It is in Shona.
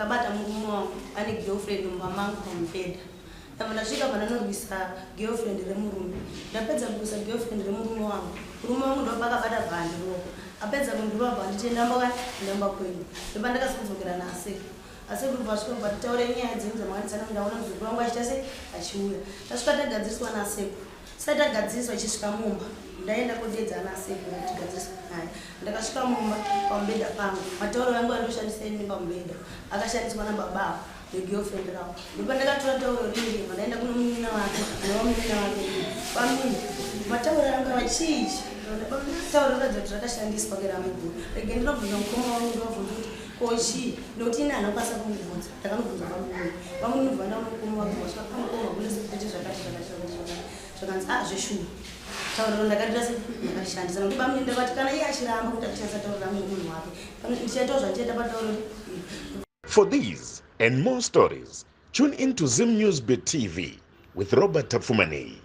Ndakabata murume wangu ane girlfriend mumba mangu pamubhedha. Ndabva ndasvika pandanorwisa girlfriend remurume. Ndapedza kurwisa girlfriend remurume wangu, murume wangu ndopakabata bvaandirova. Apedza kundirova bvaanditi ndamba ndamba kwenyu. Ndopandakazodzokera naasekuru. Asekuru bva vasvika bva titaure nyaya dzenyu dzamakanditsana ndaona muzukuru wangu achiita sei achiuya. Tasvika tagadziriswa naasekuru. Sati tagadziriswa achisvika mumba ndaenda kodeedza ana asekuru kuti gadziriswa nyaya. Ndakasvika mumba pamubhedha pangu matauro angu andoshandisa ini pamubhedha akashandiswa nababa avo negirlfriend ravo. Ndopandakatora tauro ringi ndaenda kuno munin'ina wake nevamunin'ina wake bamini matauro angu ava chii ichi tauro riratidza kuti rakashandiswa keramaiguru. Rege ndinobvunza mukoma wangu ndovabvunza kuti ko chii nokuti ini handina kukwanisa kumubvunza ndakanobvunza bamukuru. Bamukuru ndobva ndaona mukoma wake vasvika pamukoma kune zvakati zvakati zvakati zvakati zvakanzi ah zveshuwa tauriro ndakarira se ndakarishandisa nokuti bamukuru ndakati kana iye achiramba kuti achishandisa tauro rangu nemunhu wake ndichaitawo zvandichaita patauro. For these and more stories, tune in to Zim News Bit TV with Robert Tafumani.